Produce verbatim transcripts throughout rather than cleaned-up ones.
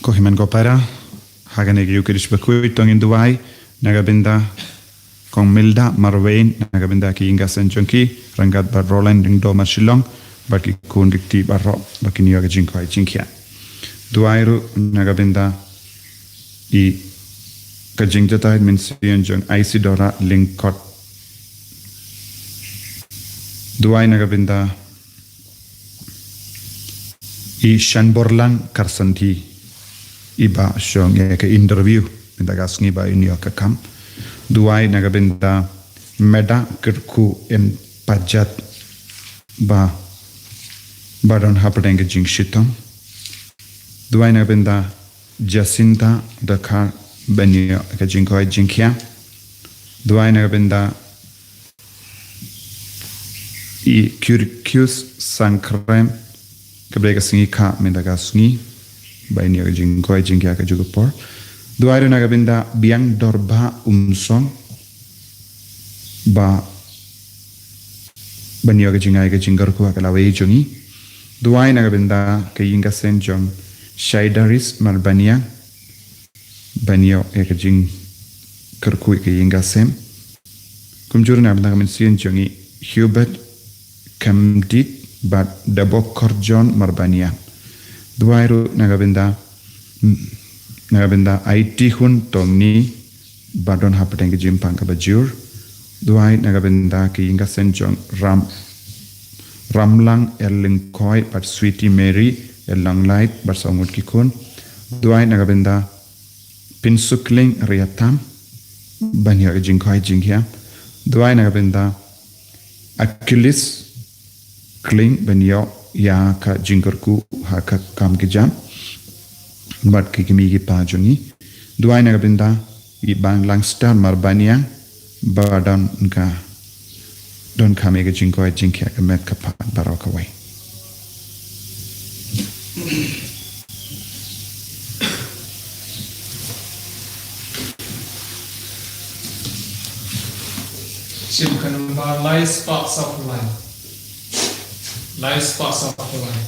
Ko hynmen ko para, ha kane ka Eucharist bakhuid to ngin duwai na ka bynta Kong Milda Marwein, na ka bynta ki ïing ki sem jong ki, ryngkat bad Roland Lyngdoh Marshillong, bad ki khun ki kti baroh ba kin ïoh ka jingkoit jingkhiah. Duwai ruh na ka bynta i ka jingjia Mynsiem jong Isidora Lyngkot. Duwai na ka bynta i Shanborlang Karsanthi, iba shong ïa ka interview mynta ka sngi ba in ïoh ka kam. Duwai na ka bynta Meda Kyrkhu N Pajat ba, ba don hapdeng ka jingshitom. Duwai na ka bynta Jacinta Dkhar ban ïoh ka jingkoit jingkhiah. Duwai na ka bynta i Kyrkius Sangkhrem, ka bri ka sngi ka mynta ka sngi ba in ïoh ka jingkoit jingkhiah ka juh ka por. Duwai ruh na ka bynta Biang Dorbah Umsong ba, ban ïoh ka jingai ka jingkyrkhu ha ka lawei jong i. Duwai na ka bynta ka ïing ka sem jong Shaidaris Marbaniang ban ïoh ïa ka jingkyrkhu ïa ka ïing ka sem. Kumjuh ruh na ka bynta ka mynsiem jong i Hubert Khamdit bad Debokor John Marbaniang. Duwai ruh na ka bynta, na ka bynta Aitihun Tomni ba don hapdeng ka jingpang kaba jur. Duwai na ka bynta ka ïing ka sem jong Ram, Ramlang L Lyngkhoi bad Sweety Mary L Longlait bad saw ngut ki khun. Duwai na ka bynta Pynsukling Riatam ban ïoh ka jingkoit jingkhiah. Duwai na ka bynta Achilles Kling ban ïoh ïa ka jingkyrkhu ha ka kam ka jam bad ki kmie ki kpa jong i. Duwai na ka bynta i Bang Langstar Marbaniang ba don ka, don ka mih ka jingkoit jingkhiah ka met ka phad baroh kawei. Shim ka nambar lai spah saw phew lai. Lai spah saw phew lai.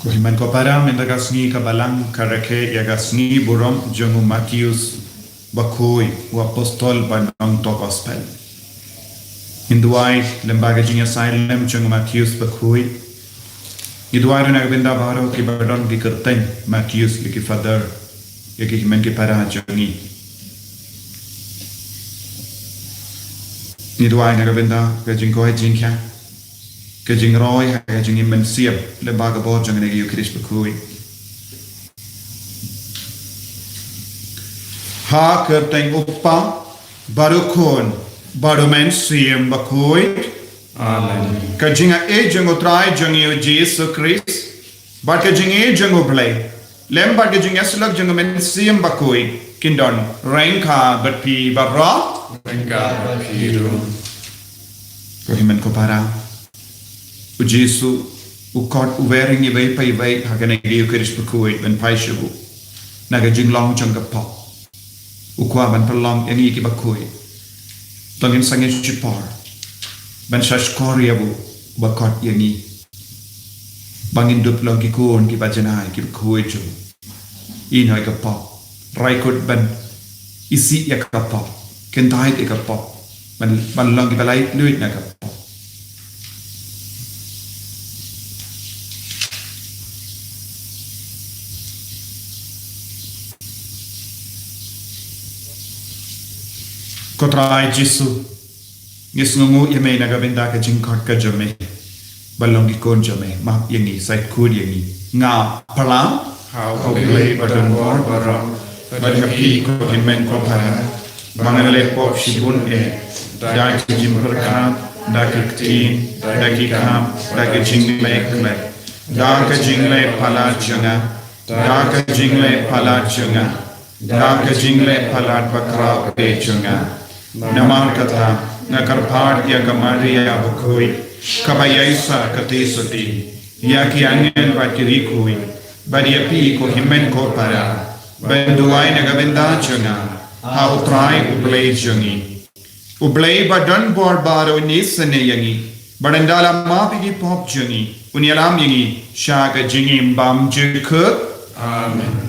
Ko hynmen ko para, mynta ka sngi ka Balang ka rakhe ïa ka sngi burom jong u Mathaios Bakhuid, u apostol ba nongthoh gospel. Ngin duwai lem bad ka jingïasaid lem jong u Matheus Bakhuid. Ngi duwai ruh na ka bynta baroh kiba don ki kyrteng Matheus, ïa ki father, ïa ki hynmen ki para jong ngi. Ngi duwai na ka bynta ka jingkoit jingkhiah, ka jingroi ha ka jingim mynsiem lem bad ka bor jong U Khrist Bakhuid. Ha ka kyrteng U Kpa, bad U Khun, bad U Mynsiem Bakhuid. Amen. Ka jingïeit jong U Trai jong ngi U Jisu Khrist, bad ka jingïeit jong U Blei, lem bad ka jingïasyllok jong U Mynsiem Bakhuid, kin don ryngkat bad phi baroh. Ryngkat bad phi ruh. Ko hynmen ko para, U Jisu u khot uwei ïa ngi iwei pa iwei ha kane ka Ïukharist Bakhuid ban phai sha u na ka jinglong jong ka pop. U kwah ban pynlong ïa ngi kiba khuid. To ngin sangeh shipor ban sa shkor ïa u ba khot ïa ngi, ba ngin dup long ki khun kiba janai kiba khuid jong u. Ïehnoh ïa ka pop. Rai kut ban isih ïa ka pop, kyntait ïa ka pop, ban, ban long kiba laitluid na ka pop. Ko Trai Jisu, ngi sngewnguh ïa me na ka bynta ka jingkhot ka jong me, ba long ki khun jong me. Map ïa ngi, sa khuid ïa ngi. Nga pla ha U Blei ba don bor baroh, bad ha phi ko hynmen ko para, ba nga la leh pop shibun eh, da ki jingpyrkhat, da ki ktien, da ki kam, da ki jingleh khleh, da ka jingleh palat jong nga, da ka jingleh palat jong nga, da ka jingleh palat bakhraw eh jong nga. Namar kata, nga kyrpad ïa ka Maria Bakhuid, kaba ïaisah katei sotti, ïa ki angel bad ki riewkhuid, bad ïa phi ko hynmen ko para, ban duwai na ka bynta jong nga ha U Trai U Blei jong ngi. U Blei ba don bor baroh un isynei ïa ngi, bad ynda la map ïa ki pop jong ngi, un ïalam ïa ngi sha ka jingim bymjukut. Amen.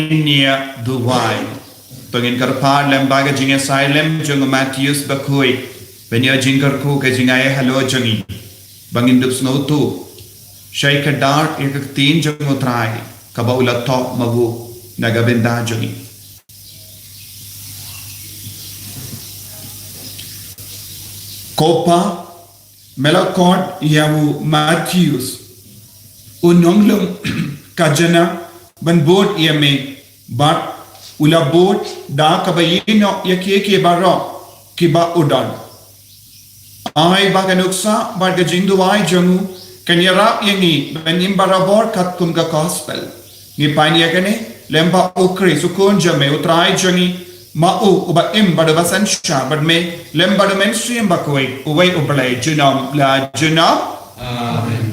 ngin ïa duwai. To ngin kyrpad lem bad ka jingïasaid lem jong u Matheus Bakhuid ban ïoh jingkyrkhu ka jingai halor jong ngi, ba ngin dup sngewthuh shai kdar ïa ka ktien jong u Trai kaba u la thoh mawuh na ka bynta jong ngi. Ko Pa, me la khot ïa u Matheus, u nonglum khajna, ban bud ïa me, bad u la bud da kaba ïehnoh ïa kiei kiei baroh kiba u don. Ai ba ka nuksa bad ka jingduwai jong u kan ïarap ïa ngi ban im barabor katkum ka gospel. Ngi pan ïa kane lem bad u Khrist u Khun jong me u Trai jong ngi, ma u uba im bad uba synshar bad me, lem bad u Mynsiem Bakhuid, uwei U Blei junom la junom. Amen.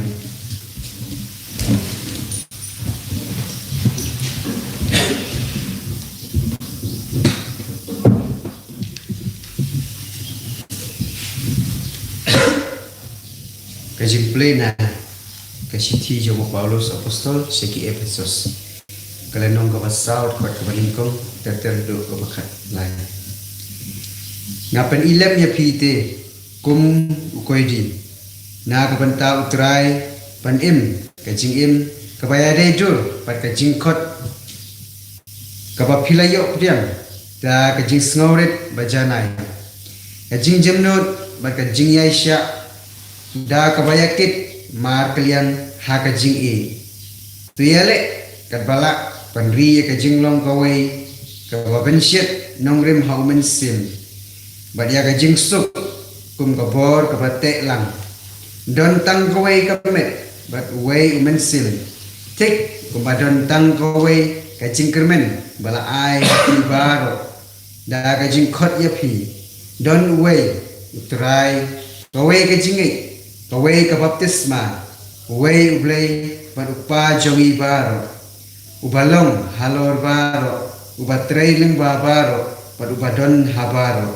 Ka jingpule na ka shithi jong u Paulus Apostol sha ki Ephesos. Ka lynnong kaba saw, dkhot kaba nyngkong ter ter haduh kaba khatlai. Nga pynïalem ïa phi te kum u koidi na ka bynta u Trai, ban im ka jingim kaba ïadei dur bad ka jingkhot kaba phi la ïoh pdiang da ka jingsngewrit ba janai, ka jingjemnud bad ka jingïaishah da kaba ïakit markylliang ha ka jingïeit. To ïaleh katba lah ban ri ïa ka jinglong kawei kaba pynshit nongrim ha u Mynsiem, bad ïa ka jingsuk kum ka bor kaba teh lang. Don tang kawei ka met bad uwei u Mynsiem, thik kumba don tang kawei ka jingkyrmen ba la ai ha phi baroh da ka jingkhot ïa phi. Don uwei u Trai, kawei ka jingngeit, kawei ka baptisma, uwei U Blei bad U Kpa jong ngi baroh, uba long halor baroh, uba trei lyngba baroh bad uba don ha baroh.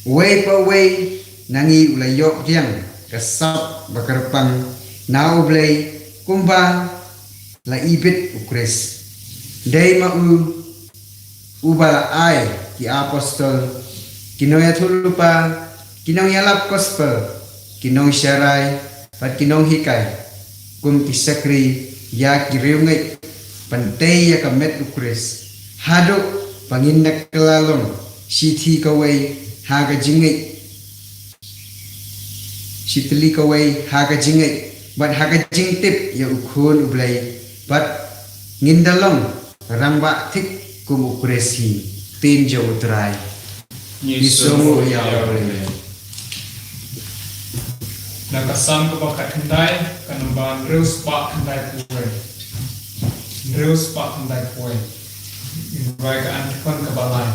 Uwei pa uwei na ngi u la ïoh pdiang ka sap ba kyrpang na U Blei kumba la ibit u Khrist. Dei ma u uba la ai ki apostol, ki nongïathuhlypa, ki nongïalap gospel, ki nongsharai bad ki nonghikai kum ki shakri ïa ki riewngeit, ban tei ïa ka met u Khrist, haduh ba ngin da kylla long shi tylli kawei ha ka jingngeit, shi tylli kawei ha ka jingngeit bad ha ka jingtip ïa u Khun U Blei, bad ngin da long rangbah thik kum u Khrist hi. Ktien jong u Trai. Ngi sngewnguh ïa U Blei. Na ka Salm kaba khatkhyndai, ka nombar hynriew spah khyndai phew wei. Hynriew spah khyndai phew wei. Ngi rwai ka antiphon kaba lai.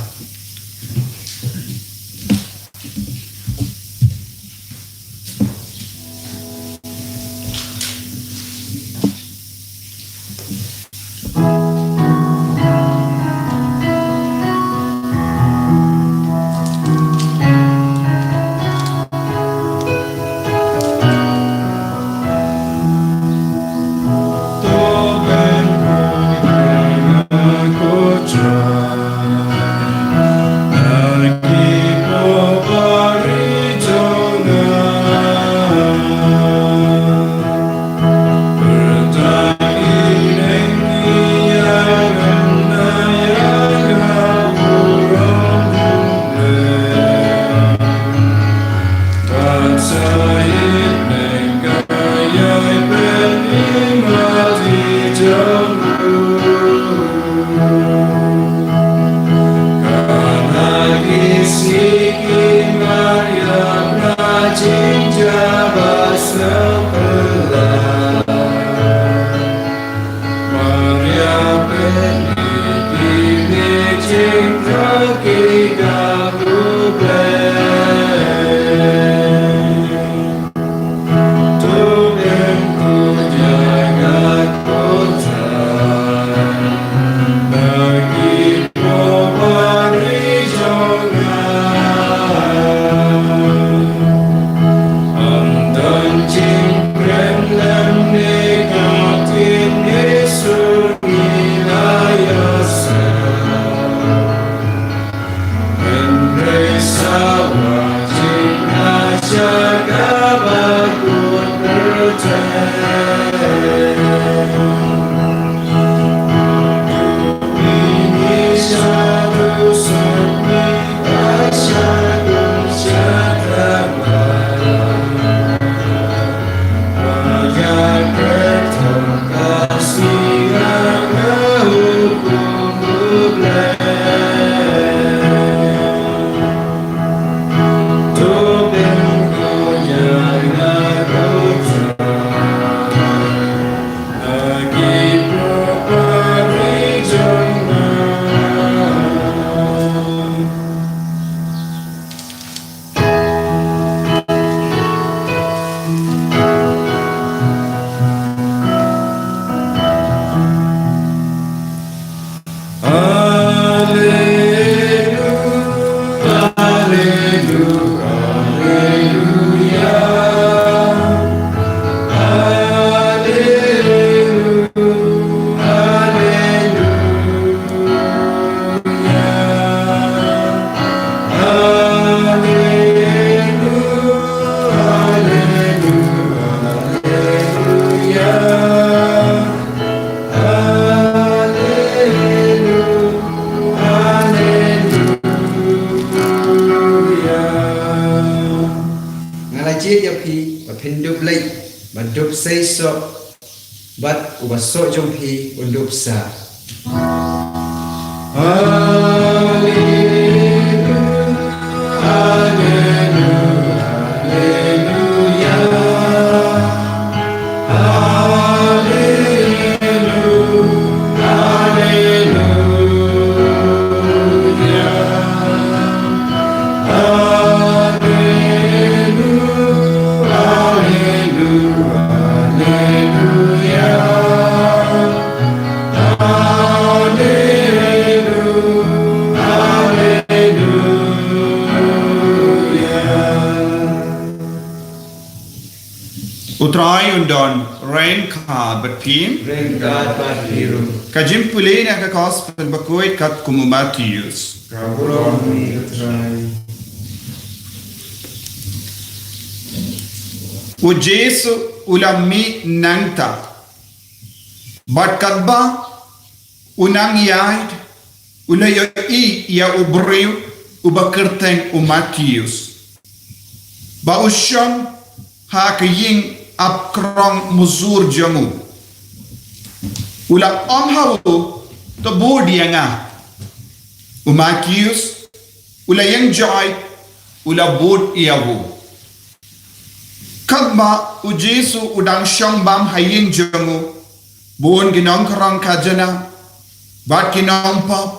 ïa phi, ba phin dup leit, ba dup sei soh, bad uba soh jong phi un dup sah. U Trai un don ryngkat bad phi. Ryngkat bad phi ruh. Ka jingpule na ka Gospel bakhuid katkum u Mathaios. Ka burom ïa U Trai. U Jisu u la mih nangta. Bad katba u nang ïaid, u la ïohi ïa u briew uba kyrteng u Mathaios, ba u shong ha ka ïing apkrong muzur jong u. U la ong ha u, to bud ïa nga. U Mathaios u la ïeng joi, u la bud ïa u. Katba u Jisu u dang shong bam ha ïing jong u, bun ki nongkhrong khajana bad ki nongpop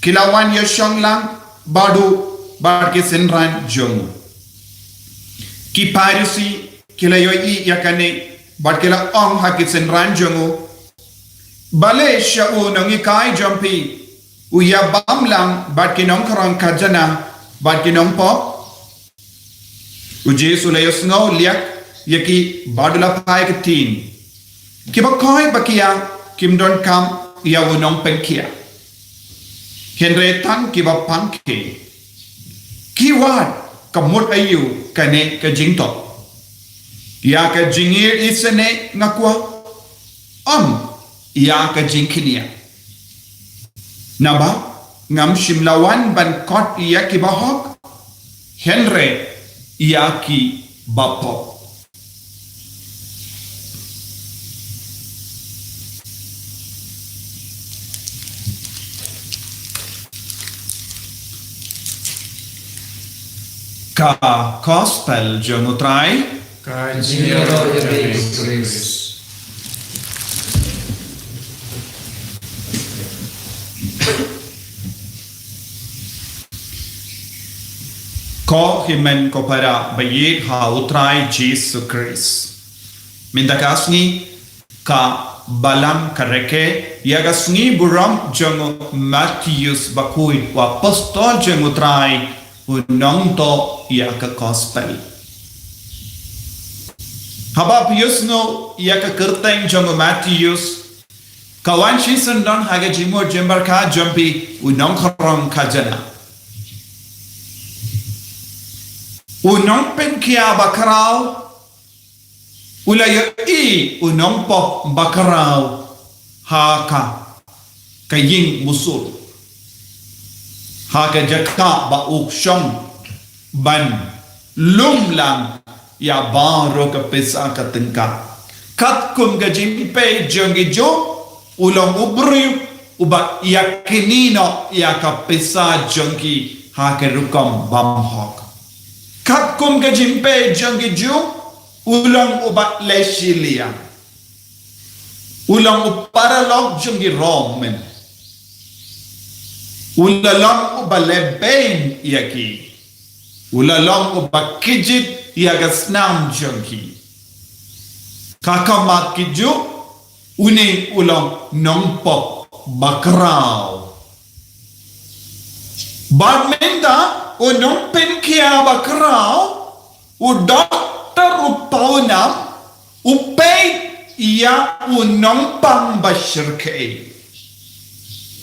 ki la wan ïa shong lang bad u bad ki synran jong u. Ki Pharisi ki la ïohi ïa kane bad ki la ong ha ki synran jong u, balei sha u nonghikai jong phi u ïa bam lang bad ki nongkhrong khajana bad ki nongpop? U Jisu u la ïohsngew liak ïa ki bad u la phai ktien. Kiba khoi ba khia kim donkam ïa u nongpynkhiah, hynrei tang kiba pang khie. Ki wad, ka mut aïu kane ka jingthoh? Ïa ka jingïeit shisha nga kwah, em ïa ka jingkñia? Naba ngam shym la wan ban khot ïa kiba hok, hynrei ïa kiba pop. Ka Gospel jong U Trai. Ka jingïaroh ïa phi, Khrist. Ko hynmen ko para ba ïeit ha U Trai Jisu Khrist. Mynta ka sngi ka Balang ka rakhe ïa ka sngi burom jong u Mathaios bakhuid, u apostol jong U Trai, u nongthoh ïa ka Gospel. Haba phi ïohsngew ïa ka kyrteng jong u Mathaios, ka wan shisyndon ha ka jingmut jingpyrkhat jong phi, u nongkhrong khajana. U nongpynkhiah bakhraw u la ïohi u nongpop bakhraw ha ka, ka ïing muzur, ha ka jaka ba u shong ban lum lang ïa baroh ka pisa ka tyngka. Katkum ka jingpeit jong ki Jiw, u long u briew uba ïa kynnoh ïa ka pisa jong ki ha ka rukom bym hok. Katkum ka jingpeit jong ki Jiw, u long uba leh shiliang. U long u paralok jong ki Roman. U la long uba leh beiñ ïa ki. U la long uba kjit ïa ka snam jong ki. Ka khmat ki Jiw, une u long nongpop bakhraw. Bad mynta u nongpynkhiah bakhraw, u doktor, u pawnam, u peit ïa u nongpang ba shyrkhei,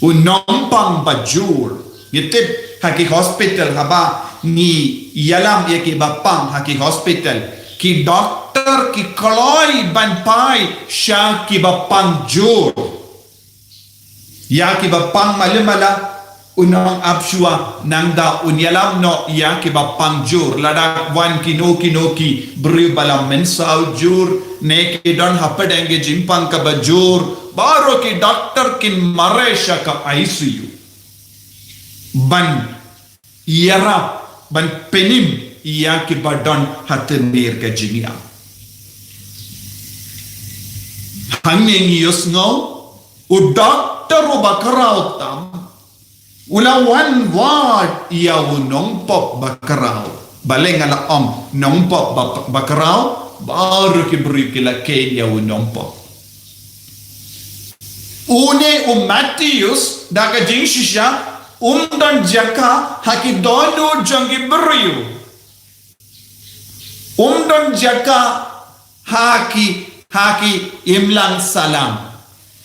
u nongpang ba jur. Ngi tip ha ki hospital, haba ngi ïalam ïa kiba pang ha ki hospital, ki doktor ki kloi ban phai sha kiba pang jur. Ïa kiba pang malu mala, u nongap shuwa, nangta un ïalam noh ïa kiba pang jur. Lada wan kino kino ki briew ba la mynsaw jur, ne ki don hapdeng ki jingpang kaba jur, baroh ki doktor kin mareh sha ka I C U ban ïarap, ban pynim ïa kiba don ha tynir ka jingïap. Hangne ngi ïohsngew u doktor uba khraw tam u la wan wad ïa u nongpop ba khraw. Balei nga la ong nongpop ba, ba khraw? Baroh ki briew ki la kheiñ ïa u nongpop. Une u Matheus, da ka jingshisha, um don jaka ha ki dohnud jong ki briew. Um don jaka ha ki, ha ki imlang sahlang.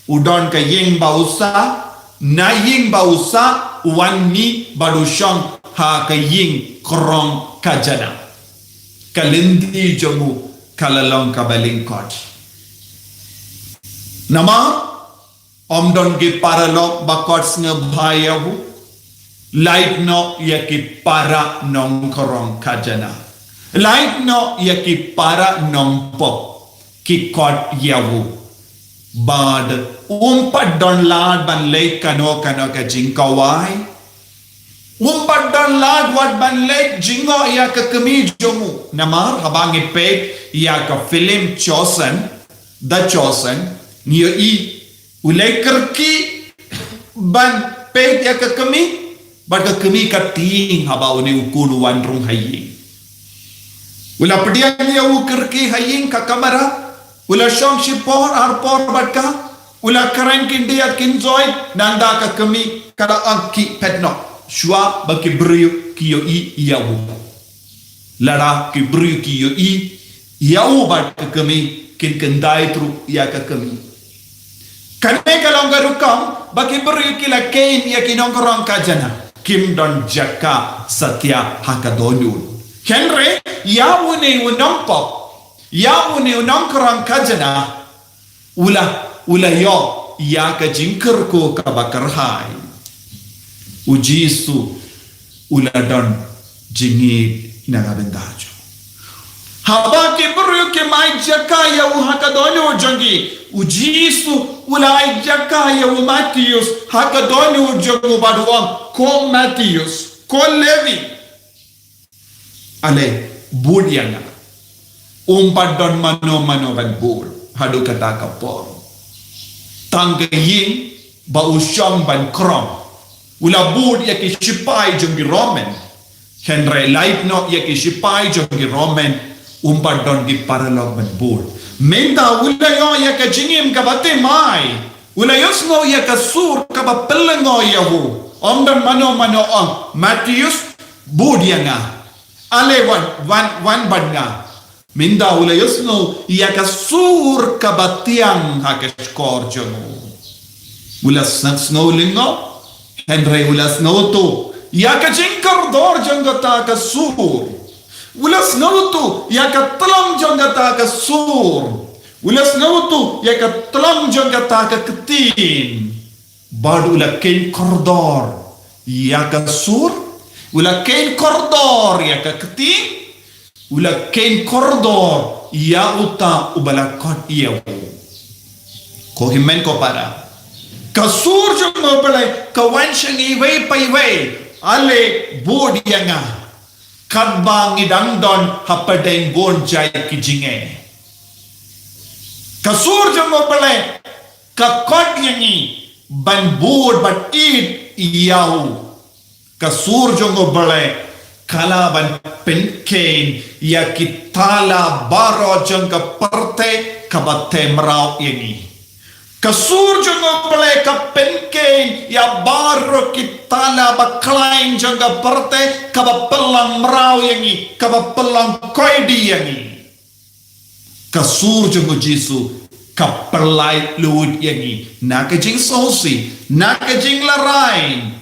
U don ka ïing ba u sah, na ïing ba u sah, u wan mih bad u shong ha ka ïing krong khajana. Ka lynti jong u ka la long kaba lyngkot. Namar ym don ki paralok ba khot sngewbha ïa u. Lait noh ïa ki para nongkrong khajana. Lait noh ïa ki para nongpop ki khot ïa u. Bad um pat don lad ban leit kano kano ka jingkhawai. Um pat don lad wat ban leit jngoh ïa ka kmie jong u. Namar haba ngi peit ïa ka film Chosen, The Chosen, ngi ïohi u la kyrkieh ban peit ïa ka kmie, bad ka kmie ka tieng haba une u khun u wan rung ha ïing. U la pdiang ïa u kyrkieh ha ïing ka kamra, u la shong shi por ar por bad ka, u la kren khyndiat khyndiat, nangta ka kmie ka la ong khie phet noh, shuwa ba ki briew ki ïohi ïa u. Lada ki briew ki ïohi ïa u bad ka kmie, kin khyndai ruh ïa ka kmie. Kane ka long ka rukom ba ki briew ki la kheiñ ïa ki nongkrong khajana. Kim don jaka satia ha ka dohnud. Hynrei ïa une u nongpop, ïa une u nongkrong khajana, u la, u la ïoh ïa ka jingkyrkhu kaba kyrhai. U Jisu u la don jingïeit na ka bynta jong u. Haba ki briew kim ai jaka ïa u ha ka dohnud jong ki, u Jisu u la ai jaka ïa u Matheus ha ka dohnud jong u bad u ong, ko Matheus, ko Levi, ale bud ïa nga. Um pat don mano mano ban bud haduh kata ka por. Tang ka ïing ba u shong ban krong, u la bud ïa ki shipai jong ki Roman. Hynrei lait noh ïa ki shipai jong ki Roman, um pat don ki paralok ban bud. Mynta u la ïoh ïa ka jingim kaba thymmai. U la ïohsngew ïa ka sur kaba pynlyngngoh ïa u. Ym don mano mano ong, Matheus, bud ïa nga. Ale wan, wan, wan bad nga. Mynta u la ïohsngew ïa ka sur kaba thiang ha ka shkor jong u. U la sngew lyngngoh, hynrei u la sngewthuh ïa ka jingkordor jong kata ka sur. U la sngewthuh ïa ka tlong jong kata ka sur. U la sngewthuh ïa ka tlong jong kata ka ktien. Bad u la kheiñ kordor ïa ka sur, u la kheiñ kordor ïa ka ktien, u la kheiñ kordor ïa uta uba la khot ïa u. Ko hynmen ko para, ka sur jong U Blei ka wan sha ngi iwei pa iwei, ale bud ïa nga. Katba ngi dang don hapdeng bun jait ki jingeh, ka sur jong U Blei ka khot ïa ngi ban bud ban ïeit ïa u. Ka sur jong U Blei ka lah ban pynkheiñ ïa ki tala baroh jong ka pyrthei kaba theh mraw ïa ngi. Ka sur jong U Blei ka pynkheiñ ïa baroh ki tala ba khlaiñ jong ka pyrthei kaba pynlong mraw ïa ngi, kaba pynlong koidi ïa ngi. Ka sur jong U Jisu ka pynlait luid ïa ngi na ka jingsngewsih, na ka jinglarai,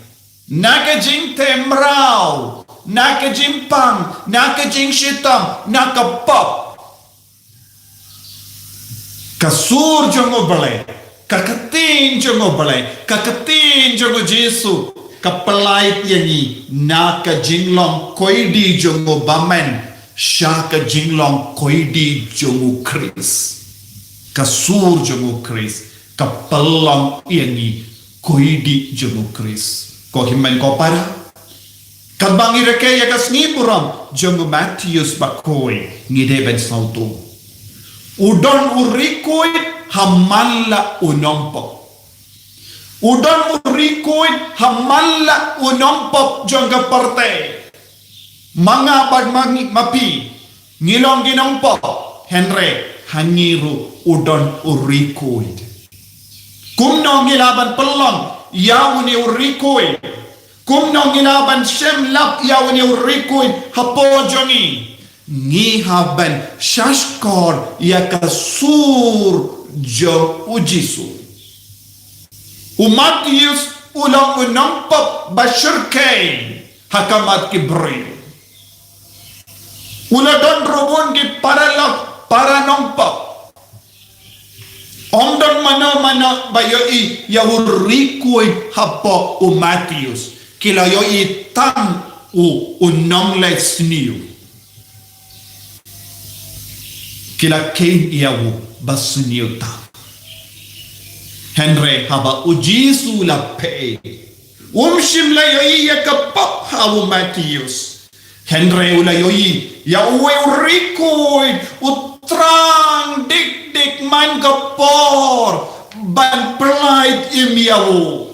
na ka jingtheh mraw, na ka jingpang, na ka jingshitom, na ka pop. Ka sur jong U Blei, ka ktien jong U Blei, ka ktien jong U Jisu ka pyllait ïa ngi na ka jinglong koidi jong u bymman sha ka jinglong koidi jong u Khrist. Ka sur jong u Khrist ka pynlong ïa ngi koidi jong u Khrist. Ko hynmen ko para, katba ngi rakhe ïa ka sngi burom jong u Mathaios bakhuid, ngi dei ban sngewthuh, u don u ri khuid ha man la u nongpop. U don u ri khuid ha man la u nongpop jong ka pyrthei. Ma nga bad ma ngi, ma phi, ngi long ki nongpop, hynrei ha ngi ruh u don u ri khuid. Kumno ngi lah ban pynlong ïa une u ri khuid? Kumno ngi lah ban shim lap ïa une u ri khuid hapoh jong ngi? Ngi hap ban shahshkor ïa ka sur jong u Jisu. U Mathaios u long u nongpop ba shyrkhei ha khmat ki briew. U la don ruh bun ki paralok, para nongpop. Ym don mano mano ba ïohi ïa u ri khuid hapoh u Mathaios. Ki la ïohi tang u, u nongleh sniew. Ki la kheiñ ïa u ba sniew tam. Hynrei haba u Jisu u la peit, um shym la ïohi ïa ka pop ha u Mathaios. Hynrei u la ïohi ïa uwei u ri khuid, u thrang dik dik man ka por ban pyllait im ïa u.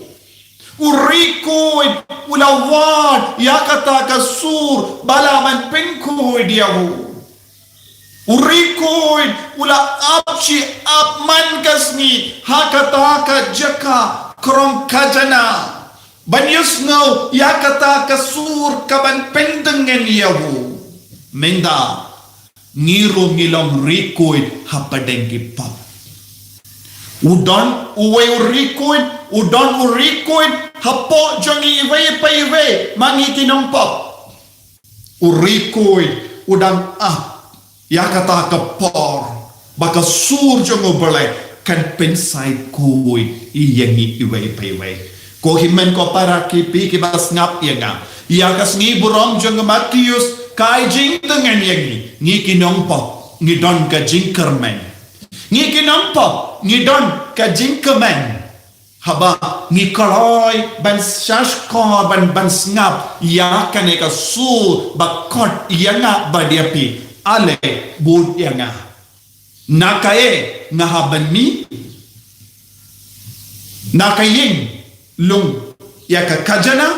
U ri khuid u la wad ïa kata ka sur ba lah ban pynkhuid ïa u. U ri khuid u la ap shi ap man ka sngi ha kata ka jaka krong khajana ban ïohsngew ïa kata ka sur kaban pyndeng ïa u. Mynta ngi ruh ngi long ri khuid hapdeng ki pop. U don uwei u ri khuid, u don u ri khuid hapoh jong ngi iwei pa iwei ma ngi ki nongpop. U ri khuid u dang ap ïa kata ka por ba ka sur jong u Blei kan pynsait khuid ïa ngi iwei pa iwei. Ko hynmen ko para, ki phi ki ba sngap ïa nga, ïa ka sngi burom jong u Mathaios ka ai jingtngen ïa ngi. Ngi ki nongpop ngi don ka jingkyrmen. Ngi ki nongpop ngi don ka jingkmen. Haba ngi kloi ban shahshkor, ban, ban sngap ïa kane ka sur ba khot ïa nga bad ïa phi, ale bud ïa nga. Na kaei nga hap ban mih? Na ka ïing lung ïa ka khajana?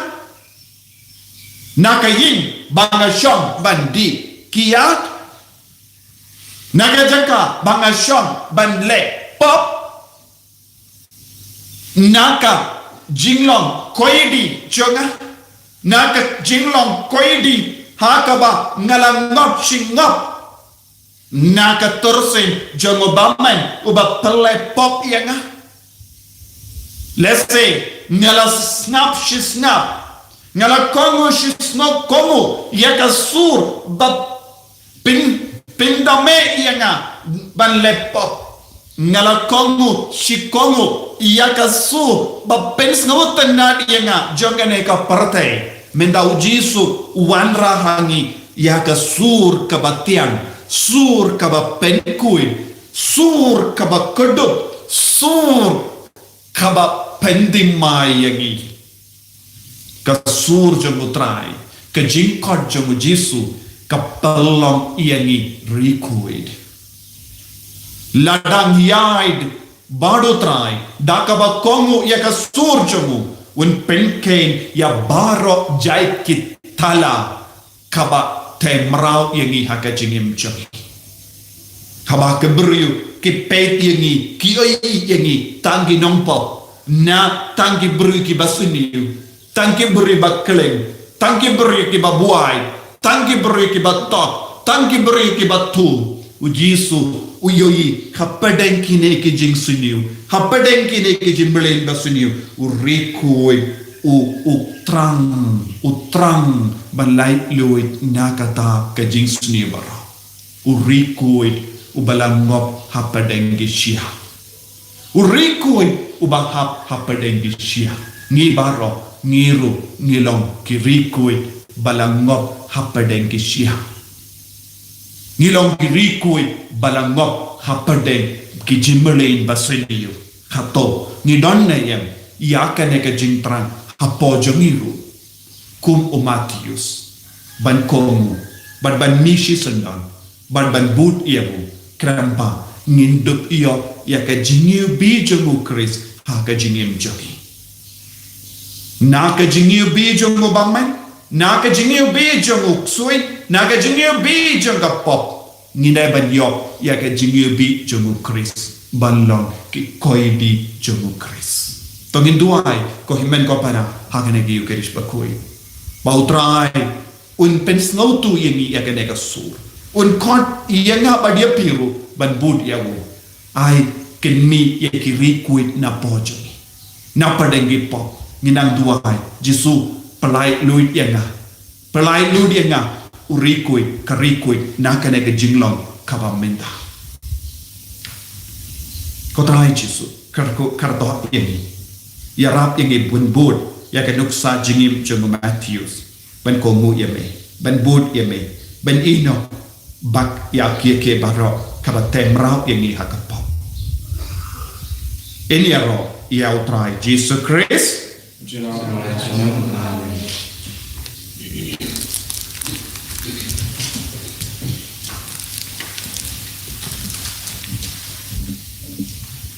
Na ka ïing ba nga shong ban dih kiad? Na ka jaka ba nga shong ban leh pop? Na ka jinglong koidi jong nga? Na ka jinglong koidi ha kaba nga la ngop shi ngop na ka tyrsien jong u bymman uba pyllait pop ïa nga? Lehse nga la sngap shi sngap, nga la kohnguh shi sngap kohnguh ïa ka sur ba pyn, pyndam ïa nga ban leh pop. Nga la kohnguh shi kohnguh ïa ka sur ba pynsngewtynnad ïa nga jong kane ka pyrthei. Mynta u Jisu u wanrah ha ngi ïa ka sur kaba thiang, sur kaba pynkhuid, sur kaba kdup, sur kaba pynthymmai ïa ngi. Ka sur jong u Trai, ka jingkhot jong u Jisu ka pynlong ïa ngi ri khuid. Lada ngi ïaid bad u Trai da kaba kohnguh ïa ka sur jong u, un pynkheiñ ïa baroh jait ki thala kaba theh mraw ïa ngi ha ka jingim jong ngi. Haba ki briew ki peit ïa ngi, ki ïohi ïa ngi tang ki nongpop, ne tang ki briew kiba sniew, tang ki briew ba khlaiñ, tang ki briew kiba buaid, tang ki briew kiba tok, tang ki briew kiba thung. U Jisu u ïohi hapdeng kine ki jingsniew, hapdeng kine ki jingmlien ba sniew, u ri khuid, u, u thrang, u thrang ban laitluid na kata ka jingsniew baroh. U ri khuid uba la ngop hapdeng ki shiah. U ri khuid uba hap hapdeng ki shiah. Ngi baroh ngi ruh ngi long ki riewkhuid ba la ngop hapdeng ki shiah. Ngi long ki riewkhuid ba la ngop hapdeng ki jingmlien ba sniew. Hato ngi don ne em ïa kane ka jingthrang hapoh jong ngi ruh, kum u Mathaios, ban kohnguh bad ban mih shisyndon bad ban bud ïa u, khnang ba ngin dup ïoh ïa ka jingiwbih jong u Khrist ha ka jingim jong ngi? Na ka jingiwbih jong u bymman, na ka jingiwbih jong u ksuid, na ka jingiwbih jong ka pop, ngin dei ban ïoh ïa ka jingiwbih jong u Khrist, ban long ki koidi jong u Khrist. To ngin duwai, ko hynmen ko para, ha kane ka Eukharist bakhuid, ba U Trai un pynsngewthuh ïa ngi ïa kane ka sur, un khot ïa nga bad ïa phi ruh ban bud ïa u. Ai, kin mih ïa ki riewkhuid napoh jong ngi, napdeng ki pop. Ngi nang duwai, Jisu, pyllait luid ïa nga. Pyllait luid ïa nga, u riewkhuid, ka riewkhuid na kane ka jinglong kaba mynta. Ko Trai Jisu, kyrkhu, kyrdoh ïa ngi. Ïarap ïa ngi ban bud ïa ka nuksa jingim jong u Mathaios, ban kohnguh ïa me, ban bud ïa me, ban ïehnoh bad ïa kiei kiei baroh kaba teh mraw ïa ngi ha ka pop. Ngin ïaroh ïa U Trai Jisu Khrist. Amen.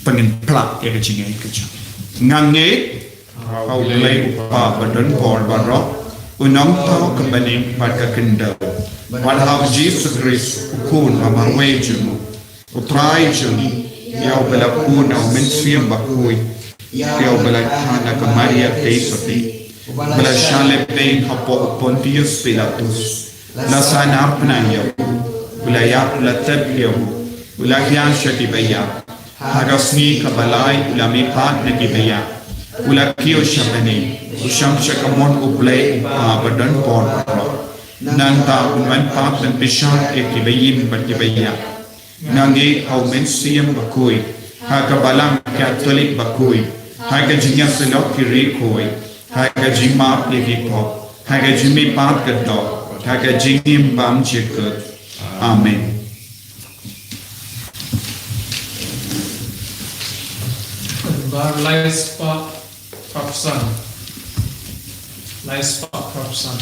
Pynban pla ïa ka jingngeit ka jong ngi. Nga ngeit ha U Blei U Kpa badonbor baroh, u Nongthaw ka bneng bad ka khyndew, bad ha U Jisu Khrist, u Khun ba marwei jong u, U Trai jong ngi, ïa uba la pun na U Mynsiem Bakhuid, ïa uba la kha na ka Maria Theisotti, uba la shah lehbeiñ hapoh u Pontius Pilatus, la sahnarphna ïa u, u la ïap, u la tep ïa u, u la hiar sha kiba ïap, ha ka sngi kaba lai u la mihpat na kiba ïap, u la kiew sha bneng, u shong sha kamon U Blei U Kpa badonbor baroh. Nangta un wan pat ban pynshai ïa kiba im bad kiba ïap. Nga ngeit ha U Mynsiem Bakhuid, ha ka Balang Katholik bakhuid, ha ka jingïasyllok ki riewkhuid, ha ka jingmap ïa ki pop, ha ka jingmihpat ka doh, ha ka jingim bymjukut. Amen. Bar lai spah khatsan. Lai spah khatsan.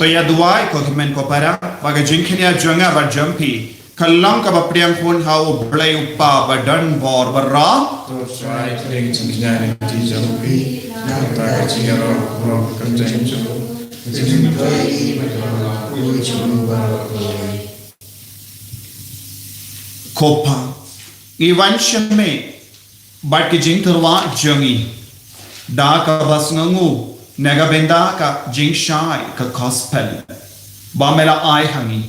To ïa duwai, ko hynmen ko para, ba ka jingkñia jong nga bad jong phi ka long kaba pdiang hun ha U Blei U Kpa badonbor baroh. To Trai, pdiang jingkñia na ka bynta jong phi. Kata ka jingïaroh baroh ka kyrteng jong u. Ka jingmyntoi i ba ka la khuid jong u baroh kawei. Ko Pa, ngi wan sha me bad ka jingtyrwa jong ngi da kaba sngewnguh na ka bynta ka jingshai ka gospel ba me la ai ha ngi.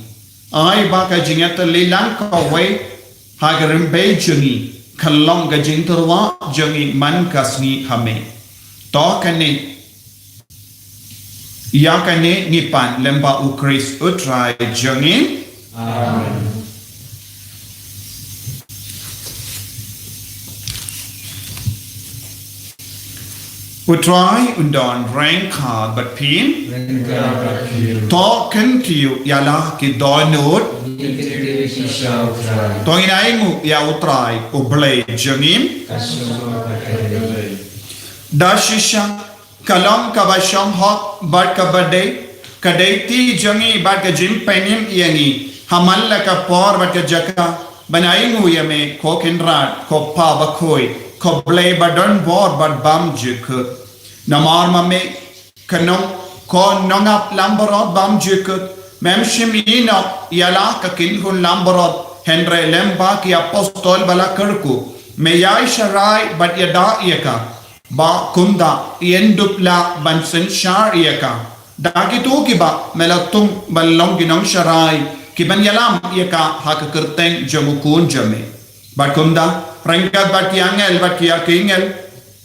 Ai ba ka jingïatylli lang kawei ha ka rympei jong ngi kan long ka jingtyrwa jong ngi man ka sngi ha me. To kane, ïa kane ngi pan lyngba U Khrist U Trai jong ngi. Amen. U Trai un don ryngkat bad phi. Ryngkat bad phi. To kyntiew ïa la ki dohnud. Ngi kyntiew ïa ki sha U Trai. To ngin ainguh ïa U Trai U Blei jong ngi. Ka shong ka kyrteng. Da shisha ka long kaba shong hok bad kaba dei, ka dei ti jong ngi bad ka jingpynim ïa ngi ha man la ka por bad ka jaka ban ainguh ïa me, ko Kynrad, ko Pa bakhuid, ko Blei ba don bor bad bymjukut. Namar ma me, ka nong, ko nongap langbrot bymjukut, mem shim ïehnoh ïa la ka kynhun langbrot, hynrei lyngba ki apostol ba la kyrkhu me ïai sharai bad ïada ïa ka. Ba kumta yn dup lah ban synshar ïa ka da kito kiba me la tung ban long ki nongsharai kiban ïalam ïa ka ha ka kyrteng jong U Khun jong me. Bad kumta, ryngkat bad ki angel bad ki archangel,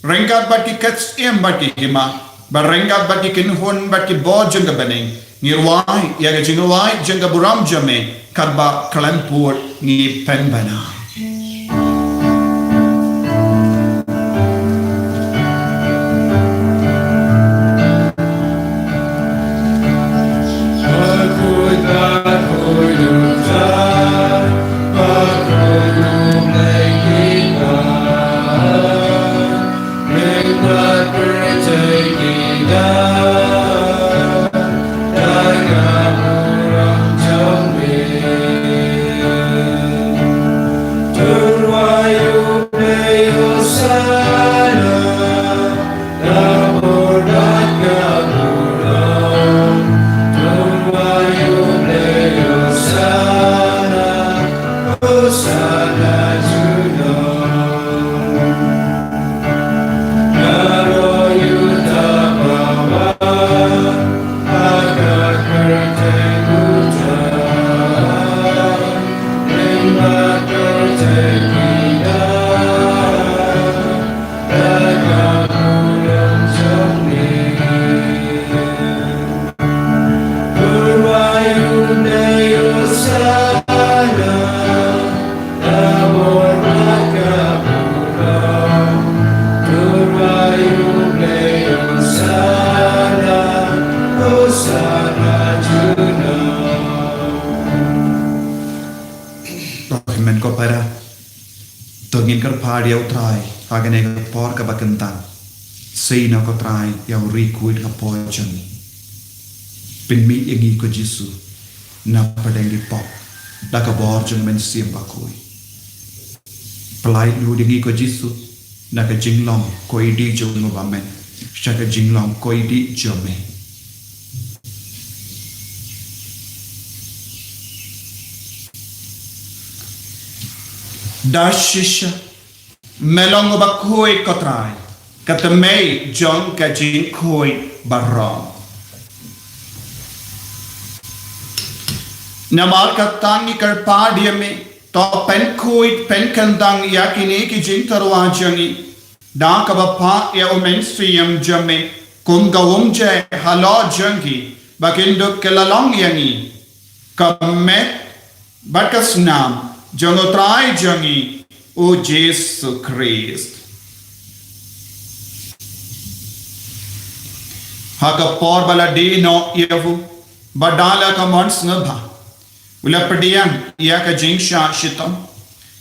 ryngkat bad ki ktien bad ki hima, bad ryngkat bad ki kynhun bad ki bor jong ka bneng, ngi rwai ïa ka jingrwai jong ka burom jong me, katba khlem pud ngi pynbna. Amen ko para. To ngin kyrpad ïa U Trai ha kane ka por kaba kynta. Sei noh ko Trai ïa u riewkhuid ka por jong ngi. Pynmih ïa ngi ko Jisu na pdeng ki pop da ka bor jong u Mynsiem Bakhuid. Pynlait noh ïa ngi ko Jisu na ka jinglong ko Idi jong u Bamon sha ka jinglong ko Idi jong me. Da shisha me long uba khuid ko Trai, ka tmei jong ka jingkhuid baroh. Namar kata ngi kyrpad ïa me, to pynkhuid pynkyndang ïa kine ki jingtyrwa jong ngi da kaba phah ïa u Mynsiem jong me kum ka umjai halor jong ki, ba kin dup kylla long ïa ngi ka met bad ka snam jong u Trai jong ngi u Jisu Khrist. Ha ka por ba la die noh ïa u, bad da la ka mon sngewbha, u la pdiang ïa ka jingshah shitom,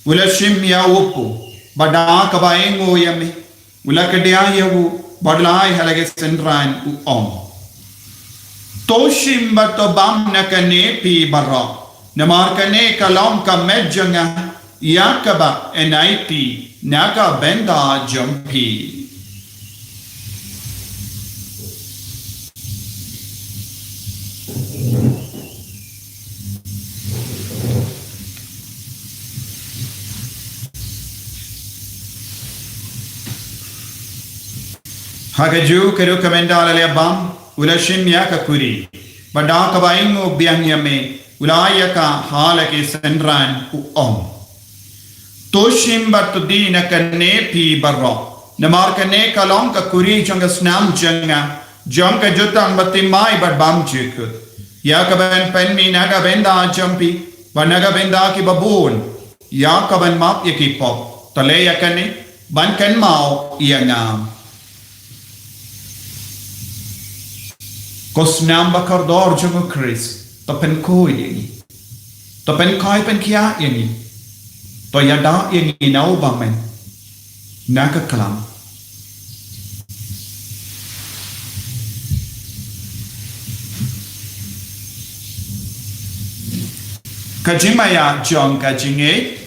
u la shim ïa u paw, bad da kaba ainguh ïa me, u la kdiah ïa u, bad u la ai ha la ki synran, u ong: To shim bad to bam na kane phi baroh, namar kane ka long ka met jong nga, ïa kaba yn aiti na ka bynta jong phi. Ha kajuh ka duk ka mynta la leh bam, u la shim ïa ka kuri. Bad da kaba ainguh biang ïa me, u la ai ïa ka ha la ki synran, u ong: To shim bad to die na kane phi baroh. Namar kane ka long ka kuri jong ka snam jong nga, jong ka jutang bathymmai bad bymjukut. Ïa kaban pynmih na ka bynta jong phi bad na ka bynta kiba bun, ïa kaban map ïa ki pop. To leh ïa kane ban kynmaw ïa nga. Ko snam ba kordor jong u Khrist, to pynkhuid ïa ngi. To pynkhie pynkhiah ïa ngi. To ïada ïa ngi na u bymman, na ka klam. Ka jingmaïa jong ka jingngeit.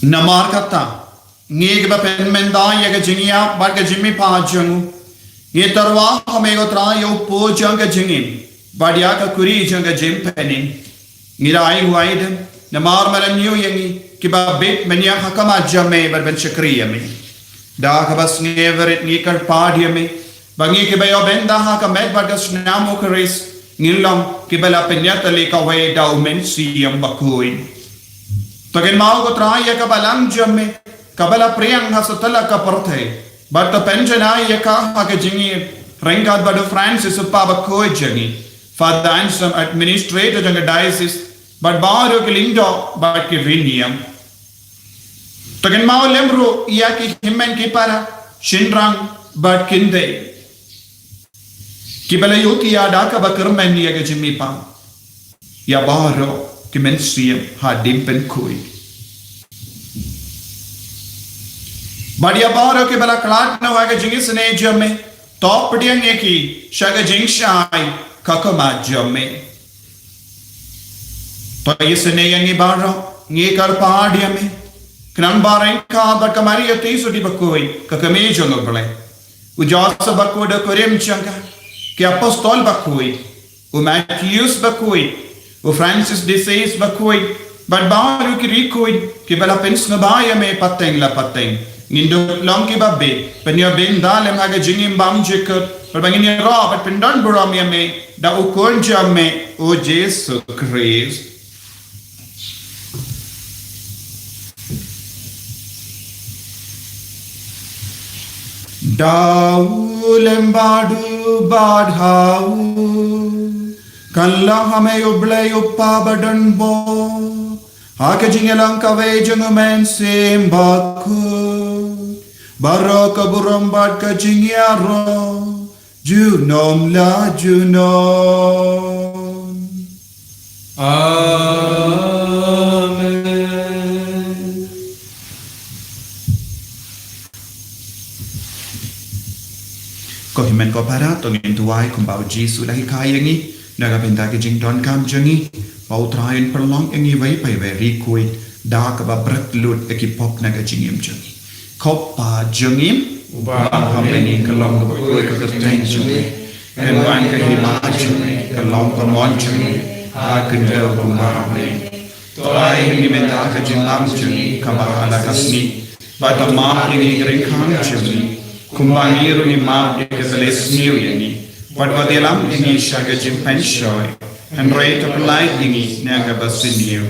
Namar kata, ngi kiba pynmynta ïa ka jingïap bad ka jingmihpat jong u, ngi tyrwa ha me ko Trai ïa u pud jong ka jingim bad ïa ka kuri jong ka jingpynim. Ngi da ai wai dem, namar me la ñiew ïa ngi kiba bit ban ïaid ha khmat jong me bad ban shakri ïa me. Da kaba sngewrit ngi kyrpad ïa me ba ngi kiba ïoh bynta ha ka met bad ka snam u Khrist, ngin long kiba la pynïatylli kawei da u Mynsiem Bakhuid. To kynmaw ko Trai ïa ka balang jong me kaba la pdiang ha satlak ka pyrthei, bad to pynjanai ïa ka ha ka jingïeit ryngkat bad u Francis u Kpa Bakhuid jong ngi, Father Anselm, administrator jong ka diocese, bad baroh ki lyngdoh bad ki riewniam. To kynmaw lem ruh ïa ki hynmen ki para, shynrang bad kynthei, kiba la ïohi ïa da kaba kyrmen ïa ka jingmihpat. Ïa baroh ki mynsiem hadien pynkhuid. Bad ïa baroh kiba la khlad noh ha ka jingisynei jong me, to pdiang ïa ki sha ka jingshai ha khmat jong me. To isynei ïa ngi baroh, ngi kyrpad ïa me, khnang ba ryngkat bad ka Maria Theisotti Bakhuid, ka kmie jong u Blei, u Joseph Bakhuid u kurim jong ka, ki apostol bakhuid, u Matheus Bakhuid, u Francis de Sales Bakhuid, bad baroh ki riewkhuid kiba la pynsngewbha ïa me pateng la pateng, ngin dup long kiba bit ban ïoh bynta lem ha ka jingim bymjukut, bad ba ngin ïaroh bad pyndonburom ïa me da u Khun jong me, u Jisu Khrist. Da u lem bad u bad ha u, kan long ha me U Blei U Kpa badonbor, ha ka jingïalang kawei jong u Mynsiem Bakhuid, baroh ka burom bad ka jingïaroh junom la junom. Amen. Ko hynmen ko para, to ngin duwai kumba u Jisu u la hikai ïa ngi, na ka bynta ka jingdonkam jong ngi, ba u Trai un pynlong ïa ngi wei pa wei riewkhuid, da kaba bret lut ïa ki pop na ka jingim jong ngi. Ko Pa jong ngi, uba ha bneng, ka long kaba khuid ka kyrteng jong me. Kan wan ka hima jong me, kan long ka mon jong me, ha ka khyndew kumba ha bneng. To ai ïa ngi mynta ka jingbam jong ngi kaba ha la ka sngi. Bad to map ïa ngi ki ryngkang jong ngi, kumba ngi ruh ngi map ïa kiba la isniew ïa ngi. Wat wat ïalam ïa ngi sha ka jingpynshoi, hynrei to pynlait ïa ngi na kaba sniew.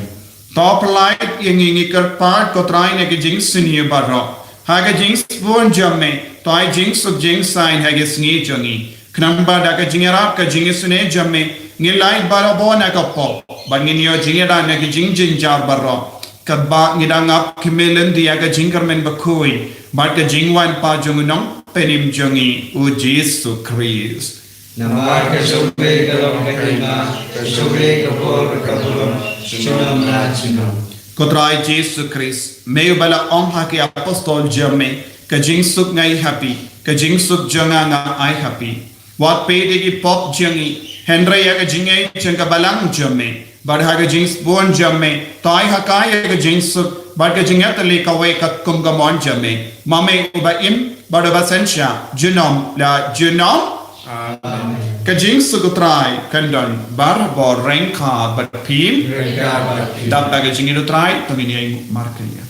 To pynlait ïa ngi, ngi kyrpad ko Trai, na ka jingsniew baroh. Ha ka jingsbun jong me, to ai jingsuk jingsaiñ ha ka sngi jong ngi. Khnang ba da ka jingïarap ka jingisynei jong me, ngin lait barabor na ka pop, bad ngin ïoh jingïada na ka jingjynjar baroh. Katba ngi dang ap khmih lynti ïa ka jingkyrmen bakhuid bad ka jingwan pat jong u Nongpynim jong ngi, u Jisu Khrist. Namar ka jong me ka long ka hima, ka jong me ka bor ka burom, junom la junom. Ko Trai Jisu Khrist, me uba la ong ha ki apostol jong me, ka jingsuk nga ai ha phi, ka jingsuk jong nga nga ai ha phi. Wat peit ïa ki pop jong ngi, hynrei ïa ka jingngeit jong ka balang jong me. Bad ha ka jingsbun jong me, to ai ha ka ïa ka jingsuk bad ka jingïatylli kawei katkum ka mon jong me. Ma me uba im bad uba synshar, junom la junom. Amen. Ka jingsuk u Trai kan don barabor ryngkat bad phi. Ryngkat bad phi. Dap da ka jingïeit u Trai, to ngin ïa markylliang.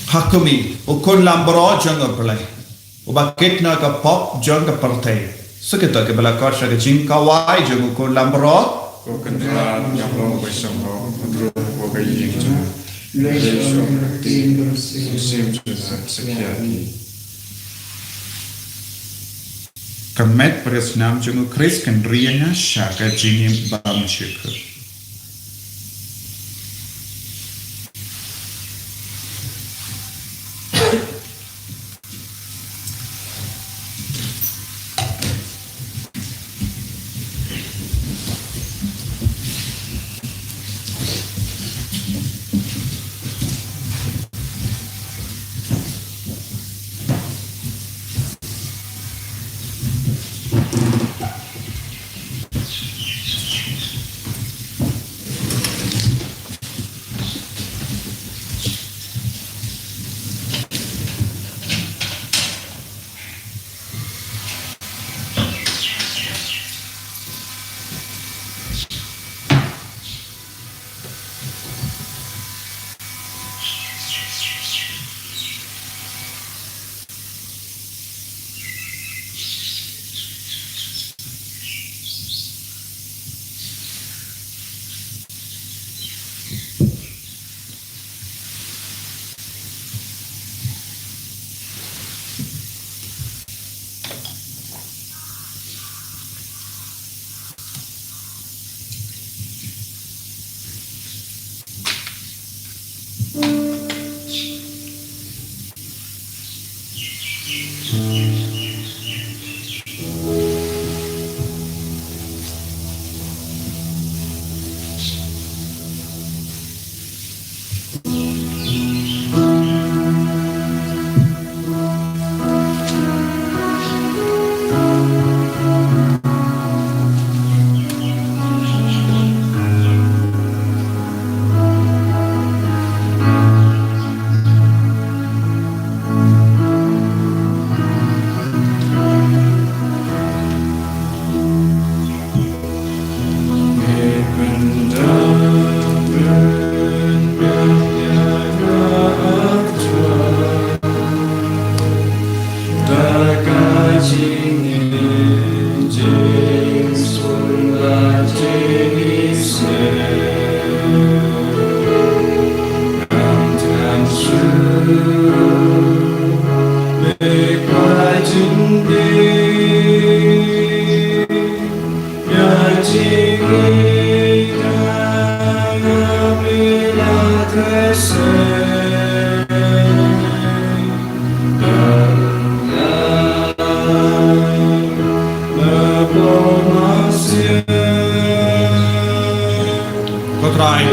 Ha khmih, u khun lambaroh jong U Blei, uba kit na ka pop jong ka pyrthei. Sa kito kiba la khot sha ka jingkawei jong u khun lambaroh. Ko Kynrad, ngi ong ba shong hok, hynrei ko ka ïing jong u. Leh shong ka ktien mynsiem jong u sa khia ki. Ka met bad ka snam jong u Khrist kan ri ïa nga sha ka jingim bymjukut.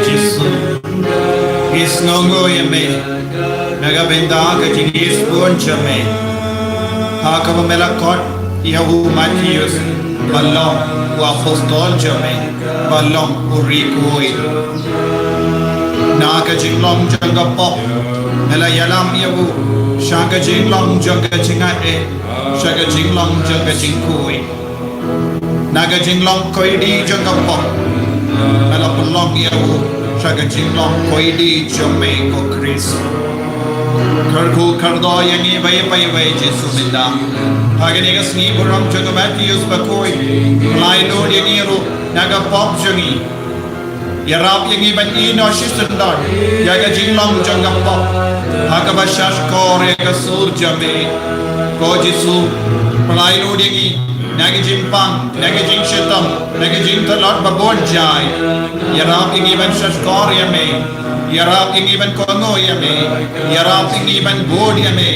Jisu. Ngi sngewnguh ïa me na ka bynta ka jingïaisbun jong me, ha kaba me la khot ïa u Mathaios ba long u apostol jong me, ba long u riewkhuid. Na ka jinglong jong ka pop me la ïalam ïa u sha ka jinglong jong ka jingaiei, sha ka jinglong jong ka jingkhuid. Na ka jinglong koidi jong ka pop me la pynlong ïa u sha ka jinglong koidi jong me, ko Khrist. Kyrkhu kyrdoh ïa ngi bad ïa phi, Jisu, mynta ha kane ka sngi burom jong u Mathaios bakhuid. Pynlait lut ïa ngi ruh na ka pop jong ngi. Ïarap ïa ngi ban ïehnoh shisyndon ïa ka jinglong jong ka pop ha kaba shahshkor ïa ka sur jong me. Ko Jisu, pynlait lut ïa ngi na ka jingpang, na ka jingshitom, na ka jingtlot babun jait. Ïarap ïa ngi ban shahshkor ïa me. Ïarap ïa ngi ban kohnguh ïa me. Ïarap ïa ngi ban bud ïa me.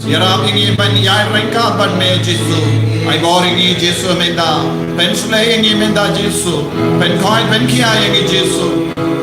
Ïarap ïa ngi ban ïaid ryngkat bad me, Jisu. Ai bor ïa ngi, Jisu, mynta. Pynshlei ïa ngi mynta, Jisu. Pynkhuid, pynkhia ïa ngi, Jisu.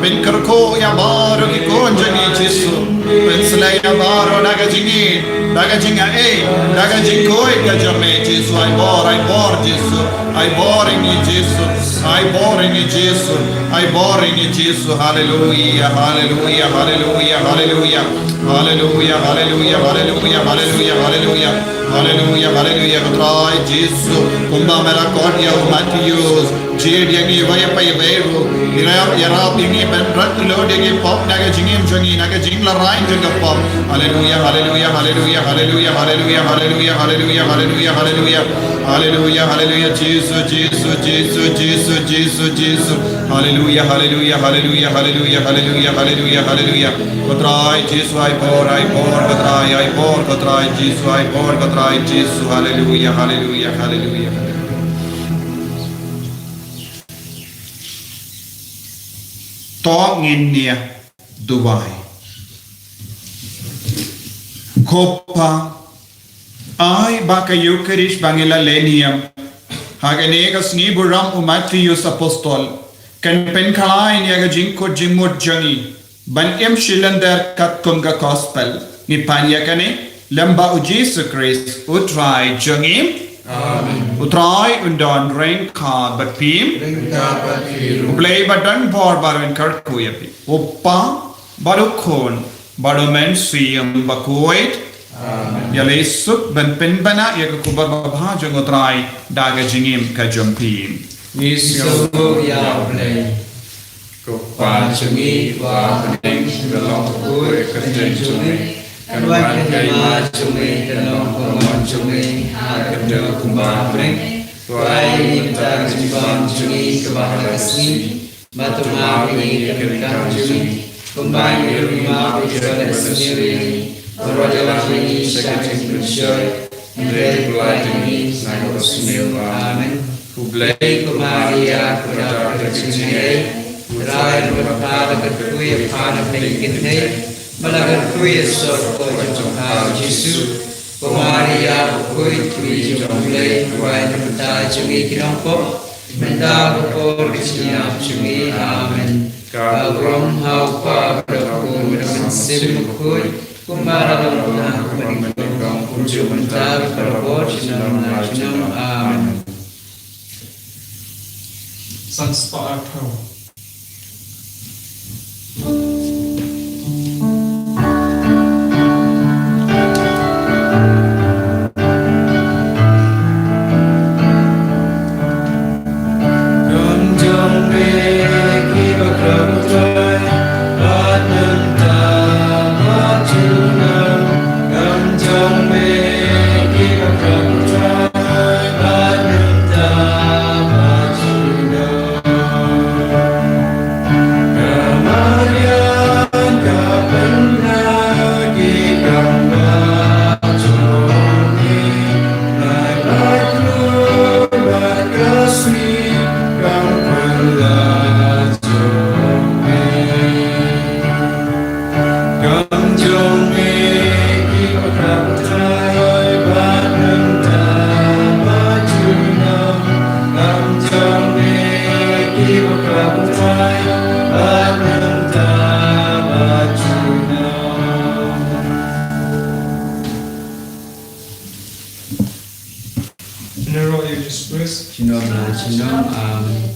Pynkyrkhu ïa baroh ki khun jong ngi, Jisu. Pynshlei ïa baroh na ka jingïeit, na ka jingaiei, na ka jingkhuid ka jong me, Jisu. Ai bor, ai bor, Jisu. Ai bor ïa ngi, Jisu. Ai bor ïa ngi, Jisu. Ai bor ïa ngi, Jisu. Haleluia, haleluia, haleluia, haleluia. Haleluia, haleluia, haleluia, haleluia, haleluia. Haleluia, haleluia, ko Trai Jisu. Kumba me la khot ïa u Mathaios, jied ïa ngi bad ïa phi ruh. Ïarap, ïarap ïa ngi ban rat lut ïa ki pop na ka jingim jong ngi, na ka jinglehrain jong ka pop. Haleluia, haleluia, haleluia, haleluia, haleluia, haleluia, haleluia, haleluia, haleluia. Haleluia, haleluia, Jisu, Jisu, Jisu, Jisu, Jisu, Jisu. Haleluia, haleluia, haleluia, haleluia, haleluia, haleluia, haleluia. Ko Trai Jisu, ai bor, ai bor, ko Trai, ai bor, ko Trai Jisu, ai bor, ko Trai Jisu. Haleluia, haleluia, haleluia, haleluia. To ngin nia duwai. Ko Pa, ai ba ka Eukharist ba ngi la leh niam ha kane ka sngi burom u Mathaios apostol kan pynkhlaiñ ïa ka jingkut jingmut jong ngi ban im shilynder katkum ka gospel. Ngi pan ïa kane lyngba u Jisu Khrist u Trai jong ngi. Amen. U Trai un don ryngkat bad phi. Ryngkat bad phi ruh. U Blei ba don bor baroh un kyrkhu ïa phi. U Kpa bad u Khun bad u Mynsiem Bakhuid. Amen. Ïaleh suk ban pynbna ïa ka khubor babha jong u Trai da ka jingim ka jong phi. Ngi sngewbha ïa u Blei. Ko Pa jong ngi uba ha bneng, ka long bakhuid ka kyrteng jong me. Kan wan ka hima jong me, kan long ka mon jong me ha ka dei kumba ha bneng. To ai ïa ngi mynta ka jingbam jong ngi kaba ha ka sngi. Bad to map ïa ngi ka ryngkat jong ngi, kumba ngi ruh ngi map ïa kiba leh sniew ïa ngi. Bad wat ïalam ïa ngi sha ka jingpynshoi, hynrei pynlait ïa ngi na ka sniew. Amen. U Blei, ko Maria, ko dap ka jingaiei, U Trai ruh u la kyrkhu ïa pha na pdeng kynthei, bad la kyrkhu ïa u soh jong pha u Jisu. Ko Maria bakhuid, kmie jong u Blei, pynwai na ka bynta jong ngi ki nongpop, mynta bad ka por ka jingïap jong ngi. Amen. Ka burom ha u Kpa bad ha u Khun bad ha u Mynsiem Bakhuid, kumba la long, kumba nyngkong, kumjuh mynta bad barabor, junom la junom. Amen. San spah arphew. Nero Yesus Krist. Chinom na chinom am